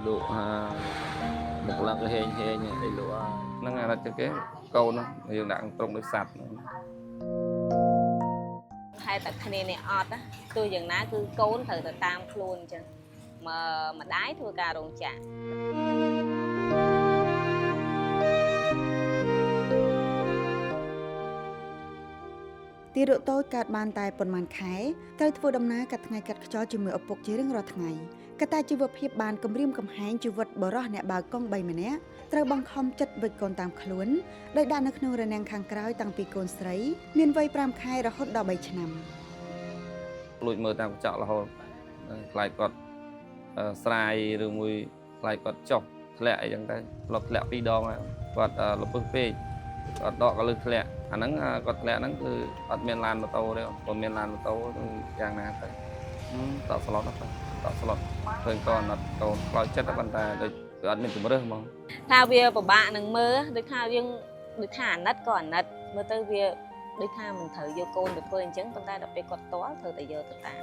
លក់ហាមុខឡើងក៏ហេងហេងអីលក់ហើយ ហ្នឹងអាណិតជាងគេកូនហ្នឹងយើងដាក់ត្រង់ដូចសត្វហ្នឹង ហេតុតែគ្នានេះអត់ណាទោះយ៉ាងណាគឺកូនត្រូវតែតាមខ្លួនអញ្ចឹងមកម្ដាយធ្វើការរោងចក្រ ទារកតូចកើតបានតែប៉ុន្មានខែត្រូវធ្វើដំណើរកាត់ថ្ងៃកាត់ខ្យល់ជាមួយឪពុកជារៀងរាល់ថ្ងៃកត្តាជីវភាពបានគំរាមកំហែងជីវិតបរោះអ្នកបើកកង់3ម្នាក់ត្រូវបង្ខំចិត្តវិចកូនតាមខ្លួនដោយដាក់នៅក្នុងរនាំងខាងក្រោយតាំងពីកូនស្រីមានវ័យ5ខែរហូតដល់3ឆ្នាំ លួចមើលតាមកញ្ចក់រហូតខ្លាចគាត់ស្រាយឬមួយខ្លាចគាត់ចុះធ្លាក់អីចឹងទៅធ្លាប់ធ្លាក់ពីរដងហើយគាត់លពឹសពេកគាត់ដកក៏លឹះធ្លាក់អាហ្នឹងគាត់ធ្លាក់ហ្នឹងគឺអត់មានឡានម៉ូតូទេបើមានឡានម៉ូតូគឺយ៉ាងណាទៅតក់ស្លុតទៅតក់ស្លុតឃើញកូនអត់កូនខ្លោចចិត្តប៉ុន្តែដូចគឺអត់មានជំរឿសហ្មង ថាវាពិបាកនឹងមើលដូចថាយើងដូចថាអាណិតក៏អាណិតមើលទៅវាដូចថាមិនត្រូវយកកូនទៅធ្វើអញ្ចឹងប៉ុន្តែដល់ពេលគាត់តល់ត្រូវតែយកទៅតាម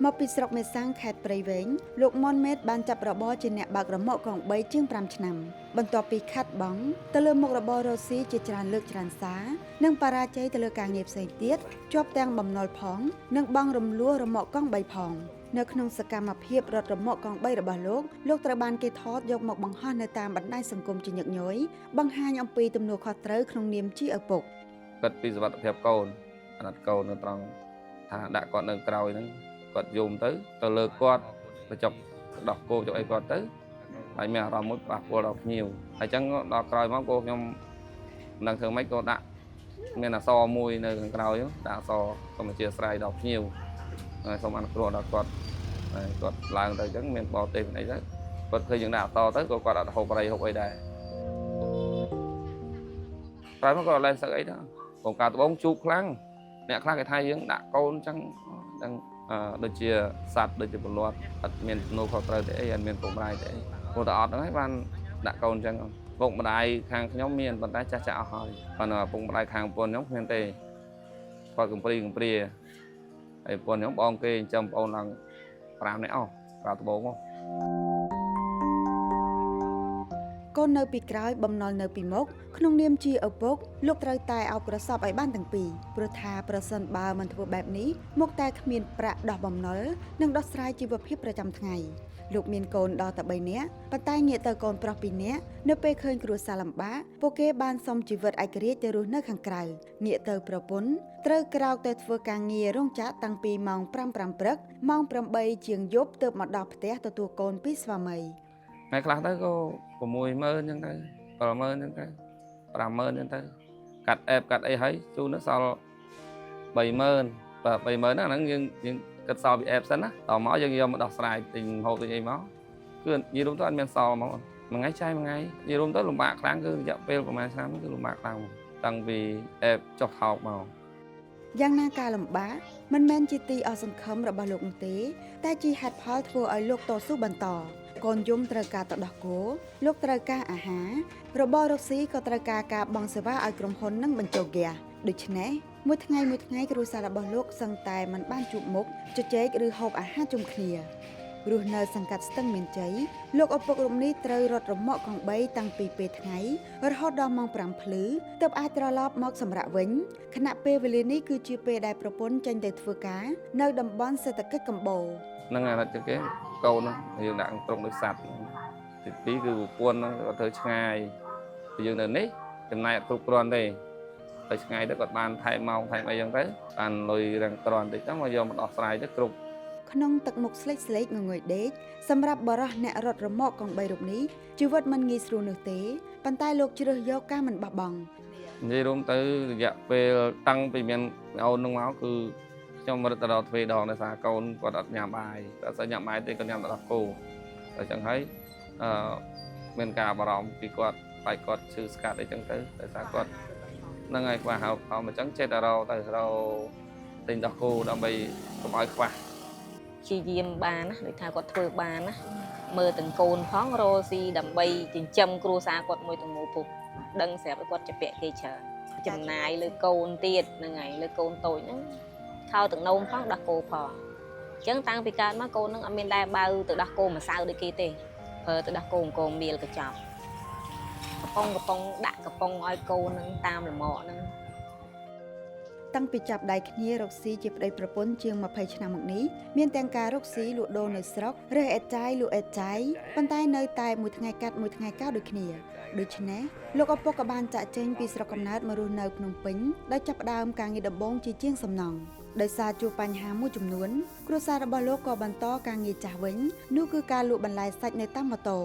មកពីស្រុកមេសាំងខេត្តព្រៃវែងលោកមុនមេតបានចាប់របរជាអ្នកបើករមាក់កង់3ជាង5ឆ្នាំបន្ទាប់ពីខាត់បងទៅលើមុខរបររស់ស៊ីជាច្រើនលើកច្រើនសារនិងបរាជ័យទៅលើការងារផ្សេងទៀតជាប់ទាំងបំណុលផង និងបង់រំលោះរមាក់កង់3ផងនៅក្នុងសកម្មភាពរត់រមាក់កង់3របស់លោកលោកត្រូវបានគេថតយកមកបង្ហោះនៅតាមបណ្ដាញសង្គមជាញឹកញយបង្ហាញអំពីទំនួលខុសត្រូវក្នុងនាមជាឪពុក គិតពីសុវត្ថិភាពកូនអាណិតកូននៅត្រង់ថាដាក់គាត់នៅក្រោយហ្នឹងគាត់យំទៅទៅលើគាត់បញ្ចុកដោះគោចុកអីគាត់ទៅហើយមានអារម្មណ៍មួយប៉ះពាល់ដល់ភ្ញៀវហើយអញ្ចឹងដល់ក្រោយមកគោខ្ញុំមិនដឹងធ្វើម៉េចក៏ដាក់មានអក្សរមួយនៅខាងក្រោយហ្នឹងដាក់អក្សរសូមអធិស្ឋានដល់ភ្ញៀវហើយសូមអនុគ្រោះដល់គាត់ហើយគាត់ឡើងទៅអញ្ចឹងមានបរទេសអីទៅគាត់ឃើញយើងដាក់អក្សរទៅក៏គាត់អត់ហូបបរិយហូបអីដែរក្រោយមកគាត់អត់លែងសឹកអីដែរ កងការត្បូងជូកខ្លាំងអ្នកខ្លះគេថាយើងដាក់កូនអញ្ចឹងដឹងដូចជាសត្វដូចជាប្រឡាត់អត់មានទំនួលខុសត្រូវទេអីអត់មានពុកម្ដាយទេអីព្រោះតែអត់ហ្នឹងហើយបានដាក់កូនអញ្ចឹងពុកម្ដាយខាងខ្ញុំមានប៉ុន្តែចាស់ចាស់អស់ហើយប៉ុន្តែពុកម្ដាយខាងប្រពន្ធខ្ញុំគ្មានទេគាត់កំព្រីកំព្រាហើយប្រពន្ធខ្ញុំបងគេចិញ្ចឹមប្អូនឡើង5នាក់អស់កាលត្បូងហ៎ កូននៅពីក្រោយបំណុលនៅពីមុខក្នុងនាមជាឪពុកលោកត្រូវតែអោបក្រសោបឲ្យបានទាំងពីរព្រោះថាប្រសិនបើមិនធ្វើបែបនេះមុខតែគ្មានប្រាក់ដោះបំណុលនិងដោះស្រាយជីវភាពប្រចាំថ្ងៃលោកមានកូនដល់តែ3នាក់ប៉ុន្តែងាកទៅកូនប្រុស2នាក់នៅពេលឃើញគ្រួសារលំបាកពួកគេបានសុំជីវិតឯករាជ្យទៅរស់នៅខាងក្រៅងាកទៅប្រពន្ធត្រូវក្រោកទៅធ្វើការងាររោងចក្រតាំងពីម៉ោង5 5ព្រឹកម៉ោង8ជាងយប់ទើបមកដល់ផ្ទះទទួលកូនពីស្វាមី ថ្ងៃខ្លះទៅក៏60000អញ្ចឹងទៅ70000អញ្ចឹងទៅ50000អញ្ចឹងទៅកាត់អេបកាត់អីហើយជូនទៅសល់30000បើ30000ហ្នឹងអាហ្នឹងយើងយើងគិតសល់ពីអេបសិនណាតមកយើងយកមកដោះស្រាយទិញហូបទិញអីមកគឺនិយាយរួមទៅអត់មានសល់ហ្មងមួយថ្ងៃចាយមួយថ្ងៃនិយាយរួមទៅលំបាកខ្លាំងគឺរយៈពេលប្រហែលឆ្នាំគឺលំបាកខ្លាំងតាំងពីអេបចុះថោកមក យ៉ាងណាការលំបាកមិនមែនជាទីអស់សង្ឃឹមរបស់លោកនោះទេ តែជាហេតុផលធ្វើឲ្យលោកតស៊ូបន្តកូនយំត្រូវការទៅដោះគោលោកត្រូវការអាហាររបររកស៊ីក៏ត្រូវការការបង់សេវាឲ្យក្រុមហ៊ុននិងបញ្ចូលហ្គាសដូច្នេះមួយថ្ងៃមួយថ្ងៃគ្រួសាររបស់លោកសឹងតែមិនបានជួបមុខជជែកឬហូបអាហារជុំគ្នារស់នៅសង្កាត់ស្ទឹងមានជ័យលោកឪពុករូបនេះត្រូវរត់រមាក់កង់3តាំងពីពេលថ្ងៃរហូតដល់ម៉ោង5ភ្លឺទើបអាចត្រឡប់មកសម្រាកវិញ ខណៈពេលវេលានេះគឺជាពេលដែលប្រពន្ធចេញទៅធ្វើការនៅតំបន់សេដ្ឋកិច្ចកម្បូរ ហ្នឹងអាណិតជាងគេកូនហ្នឹងយើងដាក់ត្រង់ដូចសត្វហ្នឹងទី2គឺប្រពន្ធហ្នឹងគាត់ធ្វើឆ្ងាយពីយើងនៅនេះចំណាយអត់គ្រប់គ្រាន់ទេទៅឆ្ងាយទៅគាត់បានថែមម៉ោងថែមអីចឹងទៅបានលុយរាំងគ្រាន់តិចទៅមកយកមកដោះស្រាយទៅគ្រប់ ក្នុងទឹកមុខស្លេកស្លេកងងុយដេកសម្រាប់បរោះអ្នករត់រមាក់កង់បីរូបនេះជីវិតមិនងាយស្រួលនោះទេប៉ុន្តែលោកជ្រើសយកការមិនបោះបង់ និយាយរួមទៅរយៈពេលតាំងពីមានអូនហ្នឹងមកគឺខ្ញុំរត់ទៅដល់ទ្វេដងដោយសារកូនគាត់អត់ញ៉ាំបាយគាត់អត់សូវញ៉ាំបាយទេគាត់ញ៉ាំតែដល់គោតែចឹងហើយអឺមានការបារម្ភពីគាត់បែកគាត់ឈឺស្កាត់អីចឹងទៅដោយសារគាត់ហ្នឹងហើយខ្វះហៅអមអញ្ចឹងចេះតែរកទៅរកទិញដោះគោដើម្បីកុំឲ្យខ្វះ ព្យាយាមបានណាដូចថាគាត់ធ្វើបានណាមើលទាំងកូនផងរកស៊ីដើម្បីចិញ្ចឹមគ្រួសារគាត់មួយទាំងមូលពុកដឹងស្រាប់ឲ្យគាត់ជពាក់គេច្រើនចំណាយលើកូនទៀតហ្នឹងហើយលើកូនតូចហ្នឹងខោទាំងនោមផងដោះគោផង អញ្ចឹងតាំងពីកើតមកកូននឹងអត់មានដែលបៅទៅដោះគោម្សៅដូចគេទេប្រើទៅដោះគោអង្គមៀលកញ្ចប់កំប៉ុងកំប៉ុងដាក់កំប៉ុងឲ្យកូននឹងតាមលម៉កនឹង តាំងពីចាប់ដៃគ្នារកស៊ីជាប្តីប្រពន្ធជាង20ឆ្នាំមកនេះមានទាំងការរកស៊ីលក់ដូរនៅស្រុករើសអេតចាយលក់អេតចាយប៉ុន្តែនៅតែមួយថ្ងៃកាត់មួយថ្ងៃកោដូចគ្នាដូច្នេះលោកឪពុកក៏បានចាក់ចេញពីស្រុកកំណើតមករស់នៅភ្នំពេញដោយចាប់ផ្ដើមការងារដំបូងជាជាងសំណង់ដោយសារជួបបញ្ហាមួយចំនួនគ្រួសាររបស់លោកក៏បន្តការងារចាស់វិញនោះគឺការលក់បន្លែសាច់នៅតាមម៉ូតូ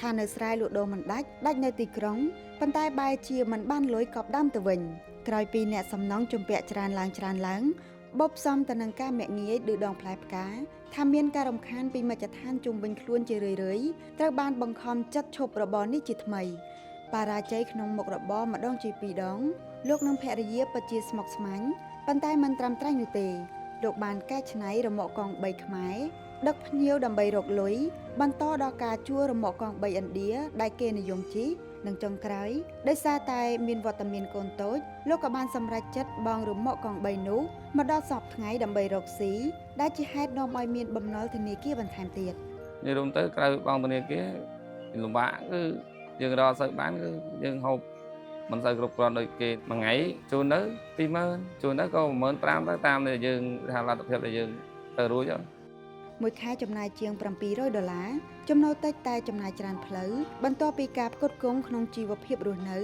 ថានៅស្រែលក់ដូរមិនដាច់ដាច់នៅទីក្រុងប៉ុន្តែបែរជាមិនបានលុយកប់ដើមទៅវិញក្រោយពីអ្នកសំណង់ជំពាក់ច្រើនឡើងច្រើនឡើងបបផ្សំទៅនឹងការមាក់ងាយឌឺដងផ្លែផ្កាថាមានការរំខានពីមជ្ឈដ្ឋានជុំវិញខ្លួនជារឿយៗត្រូវបានបង្ខំចិត្តឈប់របរនេះជាថ្មីបារាជ័យក្នុងមុខរបរម្ដងជាពីរដងលោកនិងភរិយាពិតជាស្មុគស្មាញប៉ុន្តែមិនត្រឹមត្រូវនោះទេលោកបានកែច្នៃរមាក់កង់3ខ្មែរដឹកភ្ញៀវដើម្បីរកលុយបន្តដល់ការជួលរមាក់កង់3ឥណ្ឌាដែលគេនិយមជិះនិងចុងក្រោយដោយសារតែមានវត្តមានកូនតូចលោកក៏បានសម្រេចចិត្តបង់រមាក់កង់3នោះមកដល់សពថ្ងៃដើម្បីរកស៊ីដែលជាហេតុនាំឲ្យមានបំណុលធនាគារបន្ថែមទៀត និយាយរួមទៅក្រៅបង់ធនាគារលំបាកគឺយើងរកសូវបានគឺយើងហូបមិនសូវគ្រប់គ្រាន់ដូចគេមួយថ្ងៃជួនទៅ20000ជួនទៅក៏15000ទៅតាមដែលយើងថាលទ្ធភាពដែលយើងទៅរួចហ្នឹង មួយខែចំណាយជាង700ដុល្លារចំណូលតិចតែចំណាយច្រើនផ្លូវបន្ទាប់ពីការផ្គត់ផ្គង់ក្នុងជីវភាពរស់នៅ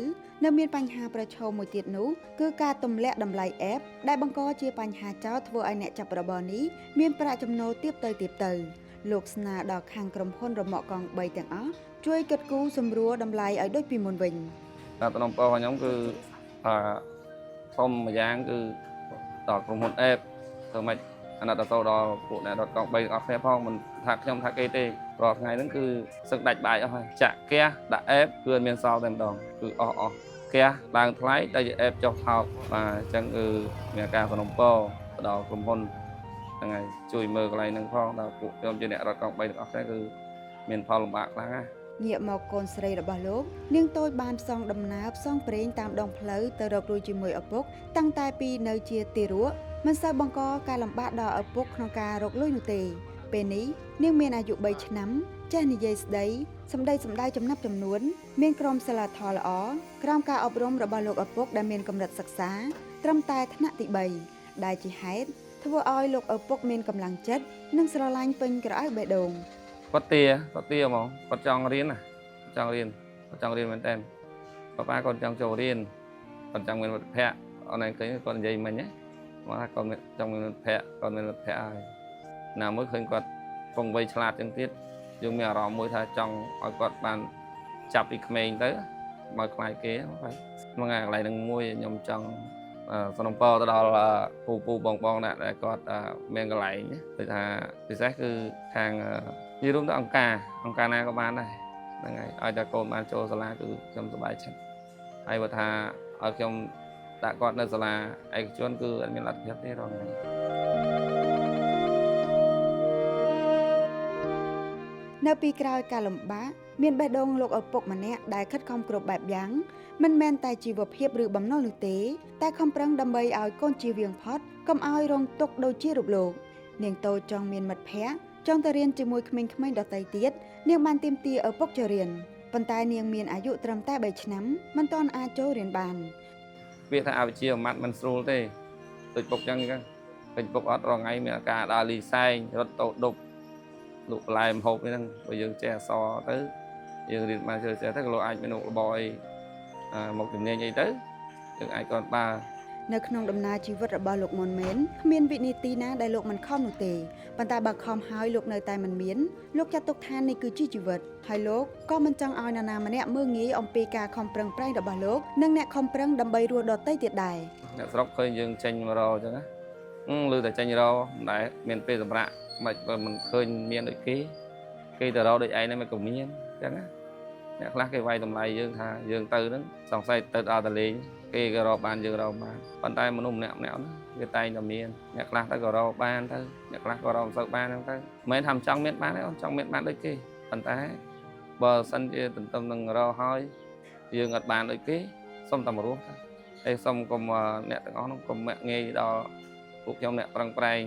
នៅមានបញ្ហាប្រឈមមួយទៀតនោះគឺការទម្លាក់តម្លៃអេបដែលបង្កជាបញ្ហាចោទធ្វើឲ្យអ្នកចាប់របរនេះមានប្រាក់ចំណូលទាបទៅទាបទៅលោកស្នើដល់ខាងក្រុមហ៊ុនរមាក់កង់3ទាំងអស់ជួយគិតគូរសម្រួលតម្លៃឲ្យដូចពីមុនវិញ តែតំណពររបស់ខ្ញុំគឺអឺសុំមួយយ៉ាងគឺដល់ក្រុមហ៊ុនអេបធ្វើម៉េចអាណិតអាសូរដល់ពួកអ្នករត់កង់3ទាំងអស់គ្នាផងមិនថាខ្ញុំថាគេទេរាល់ថ្ងៃហ្នឹងគឺសឹកដាច់បាយអស់ហើយចាក់កះដាក់អេបគឺអត់មានសល់តែម្ដងគឺអស់អស់កះឡើងថ្លៃតែជាអេបចុះថោកបាទអញ្ចឹងគឺមានការសំណពរទៅដល់ក្រុមហ៊ុនហ្នឹងហើយជួយមើលកន្លែងហ្នឹងផងដល់ពួកខ្ញុំជាអ្នករត់កង់3ទាំងអស់គ្នាគឺមានផលលំបាកខ្លាំងណាស់ ងាកមកកូនស្រីរបស់លោកនាងតូចបានផ្សងដំណើរផ្សងព្រេងតាមដងផ្លូវទៅរកលួយជាមួយឪពុកតាំងតែពីនៅជាទារកមិនសូវបង្កការលំបាកដល់ឪពុកក្នុងការរកលុយនោះទេពេលនេះនាងមានអាយុ3ឆ្នាំចេះនិយាយស្ដីសម្ដីសម្ដៅចំណាប់ចំនួនមានក្រុមសិលាធម៌ល្អក្រោមការអប់រំរបស់លោកឪពុកដែលមានកម្រិតសិក្សាត្រឹមតែថ្នាក់ទី3ដែលជាហេតុធ្វើឲ្យលោកឪពុកមានកម្លាំងចិត្តនិងស្រឡាញ់ពេញក្រអៅបេះដូង គាត់ទាគាត់ទាហ្មងគាត់ចង់រៀនណាចង់រៀនគាត់ចង់រៀនមែនតើប៉ាប៉ាគាត់ចង់ចូលរៀនគាត់ចង់មានមិត្តភ័ក្តិអនឡាញឃើញគាត់និយាយមិញណាមកថាគាត់ចង់មានមិត្តភ័ក្តិគាត់មានមិត្តភ័ក្តិហើយណាមួយឃើញគាត់ពងវ័យឆ្លាតចឹងទៀតយើងមានអារម្មណ៍មួយថាចង់ឲ្យគាត់បានចាប់ពីក្មេងទៅមកខ្លាចគេហើយមួយថ្ងៃកន្លែងហ្នឹងមួយខ្ញុំចង់សំណពរទៅដល់ពូពូបងបងណាដែលគាត់មានកន្លែងដូចថាពិសេសគឺខាងនិយាយរួមទៅអង្គការអង្គការណាក៏បានដែរហ្នឹងហើយឲ្យតែកូនបានចូលសាលាគឺខ្ញុំសប្បាយចិត្តហើយបើថាឲ្យខ្ញុំដាក់គាត់នៅសាលាឯកជនគឺអត់មានលទ្ធភាពទេរាល់ថ្ងៃ នៅពីក្រោយការលំបាកមានបេះដូងលោកឪពុកម្នាក់ដែលខិតខំគ្រប់បែបយ៉ាងមិនមែនតែជីវភាពឬបំណុលនោះទេតែខំប្រឹងដើម្បីឲ្យកូនជៀសវាងផុតកុំឲ្យរងទុក្ខដូចជារូបលោកនាងតូចចង់មានមិត្តភ័ក្តិចង់ទៅរៀនជាមួយក្មេងៗដទៃទៀតនាងបានទាមទារឪពុកចូលរៀនប៉ុន្តែនាងមានអាយុត្រឹមតែ3ឆ្នាំមិនទាន់អាចចូលរៀនបាន ពាក្យថាអវិជ្ជាមួយម៉ាត់មិនស្រួលទេដូចពុកចឹងចឹងពេញពុកអត់រងថ្ងៃមានអាការដើរលីសែងរត់តោដប់លក់បន្លែម្ហូបនេះហ្នឹងបើយើងចេះអក្សរទៅយើងរៀនបានចេះចេះទៅក៏លោកអាចមានមុខរបរអីមកជំនាញអីទៅយើងអាចគាត់បើ នៅក្នុងដំណើរជីវិតរបស់លោកមុនមែនគ្មានវិនាទីណាដែលលោកមិនខំនោះទេប៉ុន្តែបើខំហើយលោកនៅតែមិនមានលោកចាត់ទុកថានេះគឺជាជីវិតហើយលោកក៏មិនចង់ឲ្យនរណាម្នាក់មើលងាយអំពីការខំប្រឹងប្រែងរបស់លោកនិងអ្នកខំប្រឹងដើម្បីរស់ដទៃទៀតដែរ អ្នកស្រុកឃើញយើងចេញមករកអញ្ចឹងណាឬតែចេញរកមិនដែលមានពេលសម្រាកមិនបើមិនឃើញមានដូចគេគេទៅរកដូចឯងហ្នឹងមិនក៏មានអញ្ចឹងណាអ្នកខ្លះគេវាយតម្លៃយើងថាយើងទៅហ្នឹងសង្ស័យទៅដល់តលេងគេក៏រកបានយើងរកបានប៉ុន្តែមនុស្សម្នាក់ម្នាក់ហ្នឹងវាតែងតែមានអ្នកខ្លះទៅក៏រកបានទៅអ្នកខ្លះក៏រកមិនសូវបានហ្នឹងទៅមិនមែនថាមិនចង់មានបានទេអូនចង់មានបានដូចគេប៉ុន្តែបើសិនជាទន្ទឹមនឹងរកហើយយើងអត់បានដូចគេសុំតែមករស់ទៅ ហើយសូមកុំអ្នកទាំងអស់នោះកុំមាក់ងាយដល់ពួកខ្ញុំអ្នកប្រឹងប្រែង